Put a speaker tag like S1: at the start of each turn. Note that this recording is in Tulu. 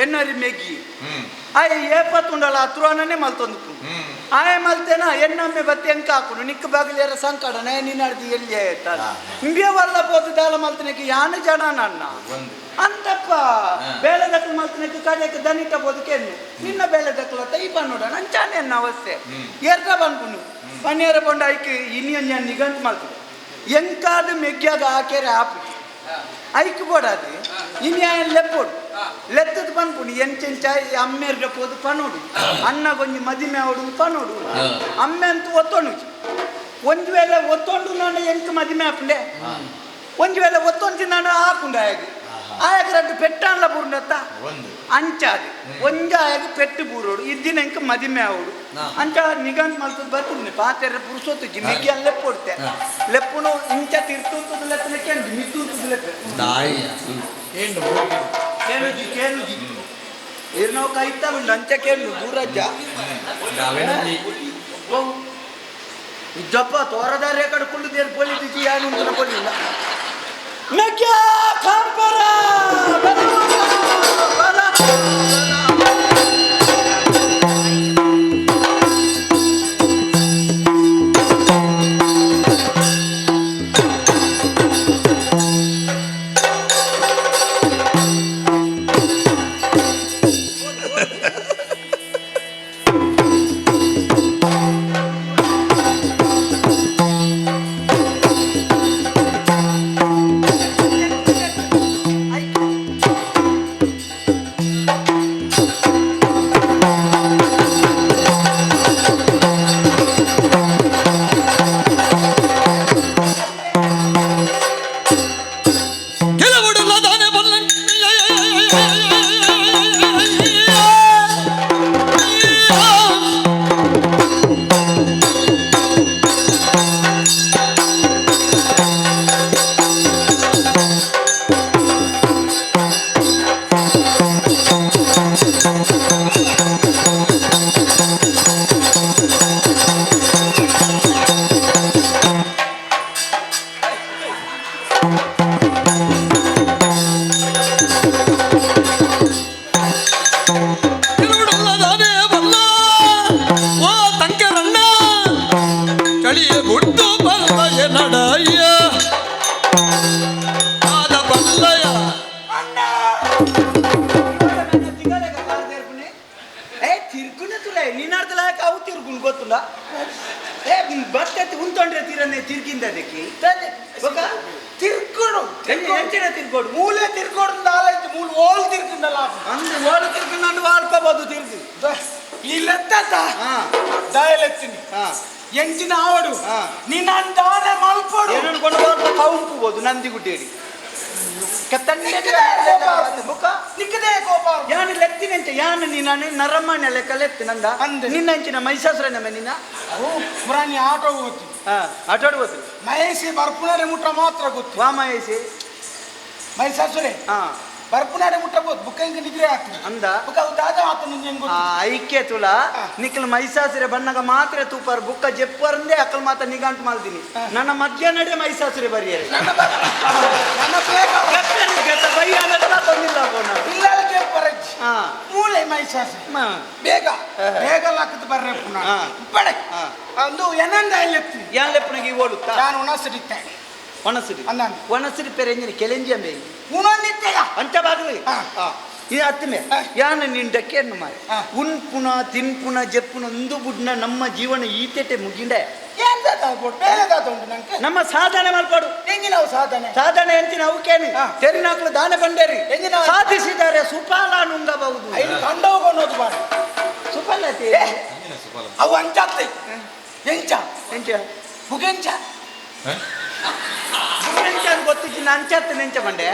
S1: ಎನ್ನರಿ ಮೆಗ್ಗಿ ಆಯೆ ಏಪತ್ತುಂಡಲ ಅತ್ರುವನೇ ಮಲ್ತೊಂದು ಆಯೆ ಮಲ್ತೇನ ಎನ್ನಮ್ಮೆ ಬತ್ತಿ ಎಂಕ ಹಾಕುನು ನಿಕ್ಕ ಬಾಗಿಲೇರ ಸಂಕಡ ನೇ ನಿನ್ನರ್ದಿ ಎಲ್ಲಿ ಆಯ್ತಾರ ಇಂಬಿಯ ವಲ್ಲ ಪೋತು ದಾಲ ಮಲ್ತನಕ್ಕೆ ಯಾನ ಜನ ನನ್ನ ಅಂತಪ್ಪ ಬೇಳೆ ದಕ್ಕಲು ಮಲ್ತನಕ್ಕೆ ಕಡೆಗೆ ದನಿಟ ಬೋದಕ್ಕೆ ನಿನ್ನ ಬೇಳೆ ದಕ್ಕಲ ತೈ ಬನ್ನೋಡ ನಂಚಾನೆ ಎನ್ನ ಅವಸ್ಥೆ ಏರ್ದ ಬಂದ್ಪುನು ಪನ್ನೇರ ಬೊಂಡ ಐಕ್ ಇನಿಯನ್ ನಿಗಂಟ್ ಮಲ್ತದೆ ಎಂಕಾದ ಮೆಗ್ಯಾಗ ಆಕೆರೆ ಆಪು ಐಕ್ ಬೋಡಾದು ಇನಿ ಆಯನ್ ಲೆಪ್ಪೋಡು ಲೆತ್ತದ ಪನ್ಪುಂಡು ಎಂಚೆಂಚ ಅಮ್ಮೇರ್ಗ ಪೋದು ಪನೋಡು ಅನ್ನ ಗೊಂಜಿ ಮದಿಮೆ ಅವಡು ಪನೋಡು ಅಮ್ಮೆ ಅಂತೂ ಒತ್ತೊಂಡು ಒಂಜಿ ವೇಳೆ ಒತ್ತೊಂಡು ನಾನು ಎಂಕ್ ಮದಿಮೆ ಆಪುಂಡೆ ಒಂಜಿ ವೇಳೆ ಒತ್ತೊಂಜಿ ನಾನು ಆಪುಂಡು ಆಯಾಗ ಆಯಾಗ ರಡ್ಡು ಪೆಟ್ಟಾನ್ಲ ಬೂರ್ನತ್ತ ಅಂಚಾದು ಒಂಜ ಆಯಾಗ ಪೆಟ್ಟು ಬೂರೋಡು ಇದ್ದಿನ ಎಂಕ್ ಮದಿಮೆ ಅವಡು ಅಂಚ ನಿಗಂಟ್ ಮಲ್ತದ ಬರ್ತದೆ ಪಾತೆರ ಪುರುಸೊತ್ತು ಜಿಮಿಗೆ ಅಲ್ಲಿ ಲೆಪ್ಪೊಡ್ತೆ ಲೆಪ್ಪುನು ಇಂಚ ತಿರ್ತುಂತದ ಲೆಪ್ಪನೆ ಕೆಂದು ಮಿತ್ತುಂತದ ಲೆಪ್ಪೆ ಕೇನುಜಿ ಕೇನುಜಿ ಇರ್ನೋ ಕೈತ ಉಂಡು ಅಂಚ ಕೇನು ದೂರಜ್ಜ ಇದ್ದಪ್ಪ ತೋರದಾರೆ ಕಡೆ ಕುಳ್ಳುದೇರು ಪೊಲಿಟಿಜಿ ಏನು ಅಂತ ಪೊಲಿಲ್ಲ ಮೆಗ್ಯ ಕಾಂಪರ ಬಲ, ಬಲ, ಬಲ.
S2: ಕೆಲವುಡಲ್ಲದಾನೆ ಬಲ್ಲ. ಕೆಲವುಡಲ್ಲದಾನೆ ಬಲ್ಲ. ಓ ತಂಕರಣ್ಣ ಚಳಿಯ ಗುಡ್ಡು ಬಲ್ಲಯ ನಡಯ್ಯ ಆದ ಬಲ್ಲಯ.
S1: ఏ తిరుగున తులే ನೀನಾಡ್ದಲಾಕ ಅವು ತಿರುಗುನ್ ಗೊತ್ತುಂಡ ಏ ಬರ್ತೈತಿ ಉಂತೊಂಡ್ರೆ ತೀರನ್ನೇ ತಿರ್ಗಿಂದ ಅದಕ್ಕೆ ఒక
S3: ತಿರ್ಕೊಡು.
S1: ಎಂಚಿನ ತಿರ್ಗೋಡು?
S3: ಮೂಲೆ ತಿರ್ಕೊಡು ನಾಲೈತು ಮೂಲು ಓಲ್ ತಿರ್ಕೊಂಡಲ್ಲ.
S1: ಅಂದು ಓಳು ತಿರ್ಗು ನಾನು ವಾಳ್ಕೋಬೋದು ತಿರ್ಗು.
S3: ಈ ಲೆತ್ತ
S1: ಹಾ.
S3: ದಯಲೆತ್ತಿನಿ.
S1: ಹಾ.
S3: ಎಂಚಿನ ಆವಡು.
S1: ಹಾ.
S3: ನೀನ್ ದಾನೆ ಮಲ್ಪಡು.
S1: ಏನನ್ನು ಕೊಂಡು ವಾಳ್ಕೊ ಕೌಂಪುಬೋದು ನಂದಿಗುಡ್ಡೇರಿ
S3: ನಿಕ್ಕದೇ ಕೋಪ.
S1: ಮುಖ.
S3: ನಿಕ್ಕದೇ ಕೋಪ.
S1: ಯಾನು ಲೆತ್ತಿನಂಚ ಯಾನು ನೀನು ನರಮ್ಮನೆ ಲೆಕ್ಕ ಲೆತ್ತಿ ನಂದ.
S3: ಅಂದೆ.
S1: ನಿನ್ನಂಚಿನ ಮೈಸಾಸುರನ ನಿನ್ನ.
S3: ಓ ಪುರಾಣಿ ಆಟೋ ಗೊತ್ತು.
S1: ಹಾ ಆಟಾಡ್ಬೋದು.
S3: ಮಹೇಶಿ ಬರ್ಪುನಾಡೆ ಮುಟ್ಟ ಮಾತ್ರ ಗೊತ್ತು.
S1: ವಾ ಮಹೇಶಿ?
S3: ಮೈಸಾಸುರೆ.
S1: ಹಾ.
S3: ಬರ್ಪುನಾಡೆ ಮುಟ್ಟ ಗೊತ್ತು ಬುಕ್ಕ ಹಿಂಗ ನಿದ್ರೆ ಆಗ್ತದೆ.
S1: ಅಂದ.
S3: ಬುಕ್ಕ ಅವು ದಾದ ಆತ ನಿಂಗೆ ಹೆಂಗ್
S1: ಆ
S3: ಗೊತ್ತು?
S1: ಐಕ್ಯ ತುಲ ನಿಖಲ್ ಮೈಸಾಸುರೆ ಬಣ್ಣಗ ಮಾತ್ರ ತೂಪರ್ ಬುಕ್ಕ ಜೆಪ್ಪರಂದೇ ಅಕಲ್ ಮಾತ ನಿಗಂಟು ಮಾಡ್ತೀನಿ. ನನ್ನ ಮಧ್ಯಾಹ್ನಡೆ ಮೈಸಾಸುರೆ ಬರಿಯರೆ.
S3: ನನ್ನ ಬೇಗ
S1: ಬಂದಿಲ್ಲ ಬೋನ.
S3: ಇಲ್ಲಕ್ಕೆ ಬರಜ್ಜಿ.
S1: ಹಾ.
S3: ಮೂಲೆ ಮೈಸಾಸುರೆ.
S1: ಮ.
S3: ಬೇಗ ಬೇಗ ಲಾಕದ ಬರ್ರೆ ಪುನಃ.
S1: ಹಾ.
S3: ಬಡೆ.
S1: ಹಾ.
S3: ಅಂದು ಏನಂದ ಎತ್ತಿ.
S1: ಯಾನ್ ಲೆಪ್ಪನಿಗೆ ಓಡುತ್ತಾ.
S3: ನಾನು ಉಣಸಿಡಿತ್ತೆ.
S1: ಒಣಸಿರಿ.
S3: ಅನ್ನ.
S1: ಒಣಸಿರಿ ಪೆರೆಂಜಿನ ಕೆಲೆಂಜಿ ಅಂಬೆ.
S3: ಉಣನಿತ್ತೆಗ.
S1: ಅಂಚ ಬಾಗ್ಲಿ.
S3: ಹಾ.
S1: ಈ ಅತ್ತಮೆ.
S3: ಹಾ.
S1: ಯಾನ ನಿಂಡಕ್ಕೆ ಮಾರೆ.
S3: ಹಾ.
S1: ಉನ್ಪುನ ತಿನ್ಪುನ ಜೆಪ್ಪುನ ಒಂದು ಬುಡ್ನ ನಮ್ಮ ಜೀವನ ಈತೆಟೆ ಮುಗಿಂಡೆ.
S3: ಏನ್ ದಾತ ಕೊಟ್ಟು ಬೇರೆ ದಾತ ಉಂಟು ನಂಗೆ.
S1: ನಮ್ಮ ಸಾಧನೆ ಮಲ್ಪಾಡು.
S3: ಹೆಂಗಿ ನಾವು ಸಾಧನೆ?
S1: ಸಾಧನೆ ಎಂಚಿನ ಅವಕೇನು?
S3: ಹಾ.
S1: ತೆರಿನಾಕ್ಲು ದಾನ ಬಂಡೇರಿ.
S3: ಎಂಜಿನ?
S1: ಸಾಧಿಸಿದರೆ ಸುಫಲ ನುಂಗಬಹುದು.
S3: ಐದು ಕಂಡೋಗ ಅನ್ನೋದು ಬಾರ.
S1: ಸುಫಲ.
S3: ಅವು ಅಂಚಾತ್ತೆ ಎಂಚ.
S1: ಎಂಚ?
S3: ಬುಗೆಂಚ.
S1: ಎಂಚ ಅಂತ ಗೊತ್ತಿದ್ದಿನ ಅಂಚತ್ತು ನೆಂಚ ಬಂಡೆ.